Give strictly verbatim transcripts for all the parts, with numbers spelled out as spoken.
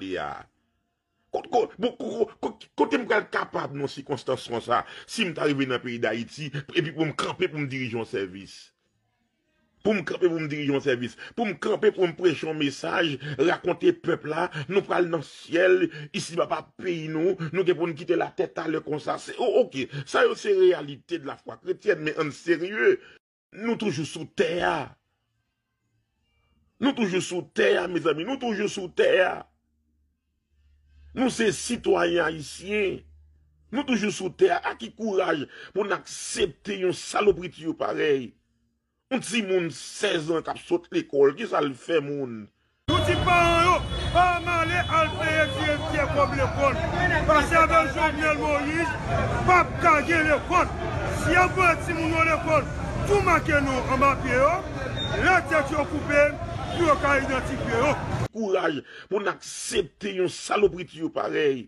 li a. Kot, kot, bon, ko-, ko-, ko-, kote m pral kapab nan sikonstans konsa, si m ta rive nan peyi Dayiti, epi pou m kanpe pou m dirije yon sèvis? Pou m kanpe pou m dirije yon sèvis? Pou m kanpe pou m preche yon mesaj, rakonte pèp la, nou pral nan syèl, isi pa pa peyi nou, nou gen pou n kite latè talè konsa. Se, o-, oke, sa yo se reyalite de la fwa kretyèn, men ann serye. Nou toujou sou tè a. Nou toujou sou tè a, mezanmi. Nou toujou sou tè a. Nou se sitwayen ayisyen. Nou toujou sou tè a. A ki kouraj pou n aksepte yon salopri tiyo parèy? Yon timoun sèz an k ap sot lekòl, kisa l fè moun? Nou di paran yo, pa m ale al peye diretè kòb lekòl. Pase avèk Jovenel Moïse, p ap ka gen lekòl. Si y ap voye timoun yo lekòl, tou make non anba pye yo, lè tèt yo koupe, pou yo ka idantifye yo. Kouraj pou n aksepte yon salopri tiyo parèy.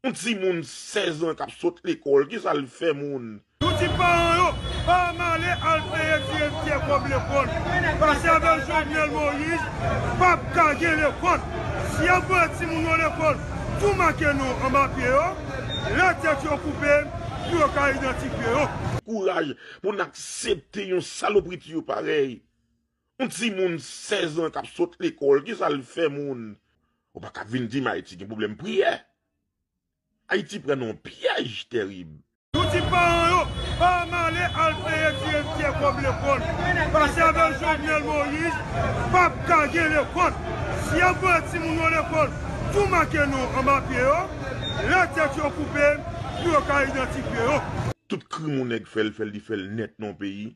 Yon timoun sèz an k ap sot lekòl, kisa l fè moun? Nou di paran yo, pa m ale al peye diretè kòb lekòl. Pase avèk Jovenel Moïse, p ap ka gen lekòl. Si y ap voye timoun yo lekòl, tou make non anba pye yo, lè tèt yo koupe, pou yo ka idantifye yo. Kouraj pou n aksepte yon salopri tiyo parèy. Yon timoun sèz an k ap sot lekòl, kisa l fè moun? Ou pa ka vin di m Ayiti gen pwoblèm priyè. Ayiti pran nan yon pyèj tèrib. Nou di paran yo, pa m ale al peye diretè kòb lekòl. Pase avèk Jovenel Moïse, p ap ka gen lekòl. Si y ap voye timoun yo lekòl, tou make non anba pye yo, lè tèt yo koupe, pou yo ka idantifye yo. Tout krim yon nèg fè l, fè l, li fè l nèt nan yon peyi.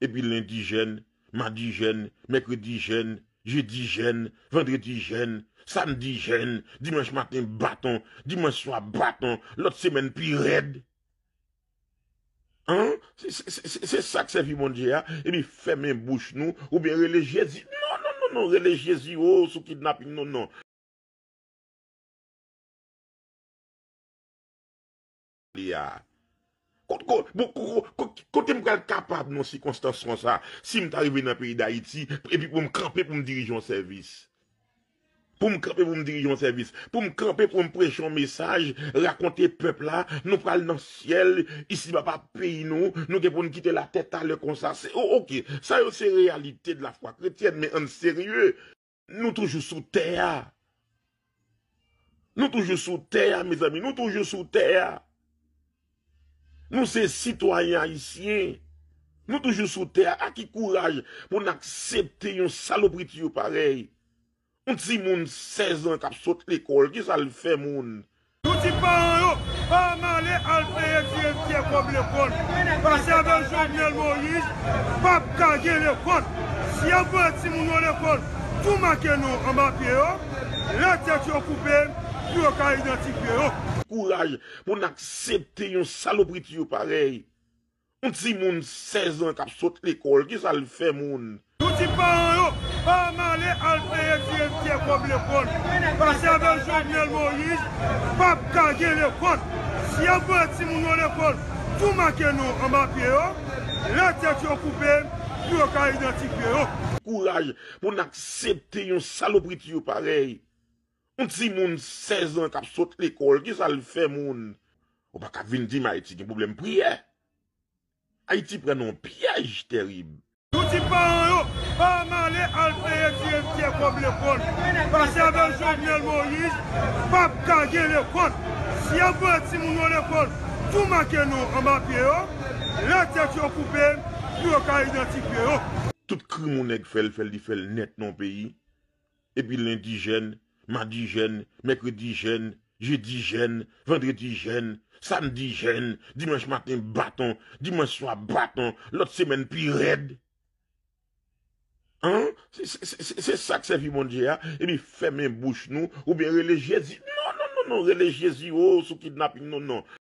Epi lendi jèn, madi jèn, mèkredi jèn, jedi jèn, vandredi jèn, samdi jèn, dimanch maten baton, dimanch swa baton, lòt semèn pi rèd. An? Se, se, se, se, se sa k sèvi Bondye a? Epi fèmen bouch nou, oubyen rele Jezi. Non, non, non, non, rele Jezi, o, sou kidnaping, non, non. Li a. Kot, kot, bon, ko-, ko-, ko-, kote m pral kapab nan sikonstans konsa, si m ta rive nan peyi Dayiti, epi pou m kanpe pou m dirije yon sèvis? Pou m kanpe pou m dirije yon sèvis? Pou m kanpe pou m preche yon mesaj, rakonte pèp la, nou pral nan syèl, isi pa pa peyi nou, nou gen pou n kite latè talè konsa. Se, o-, oke, sa yo se reyalite de la fwa kretyèn, men ann serye. Nou toujou sou tè a. Nou toujou sou tè a, mezanmi. Nou toujou sou tè a. Nou se sitwayen ayisyen. Nou toujou sou tè a. A ki kouraj pou n aksepte yon salopri tiyo parèy? Yon timoun sèz an k ap sot lekòl, kisa l fè moun? Nou di paran yo, pa m ale al peye diretè kòb lekòl. Pase avèk Jovenel Moïse, p ap ka gen lekòl. Si y ap voye timoun yo lekòl, tou make non anba pye yo, lè tèt yo koupe, pou yo ka idantifye yo. Kouraj pou n aksepte yon salopri tiyo parèy. Yon timoun sèz an k ap sot lekòl, kisa l fè moun? Nou di paran yo, pa m ale al peye diretè kòb lekòl. Pase avèk Jovenel Moïse, p ap ka gen lekòl. Si y ap voye timoun yo lekòl, tou make non anba pye yo, lè tèt yo koupe, pou yo ka idantifye yo. Kouraj pou n aksepte yon salopri tiyo parèy. Yon timoun sèz an k ap sot lekòl, kisa l fè moun? Ou pa ka vin di m Ayiti gen pwoblèm priyè. Ayiti pran nan yon pyèj tèrib. Nou di paran yo, pa m ale al peye diretè kòb lekòl. Pase avèk Jovenel Moïse, p ap ka gen lekòl. Si y ap voye timoun yo lekòl, tou make non anba pye yo, lè tèt yo koupe, pou yo ka idantifye yo. Tout krim yon nèg fè l, fè l, li fè l nèt nan yon peyi. Epi lendi jèn, madi jèn, mèkredi jèn, jedi jèn, vandredi jèn, samdi jèn, dimanch maten baton, dimanch swa baton, lòt semèn pi rèd. An? Se, se, se, se, se sa k sèvi Bondye a, epi fèmen bouch nou, oubyen rele Jezi. Non, non, non, non, rele Jezi, o, sou kidnaping, non, non.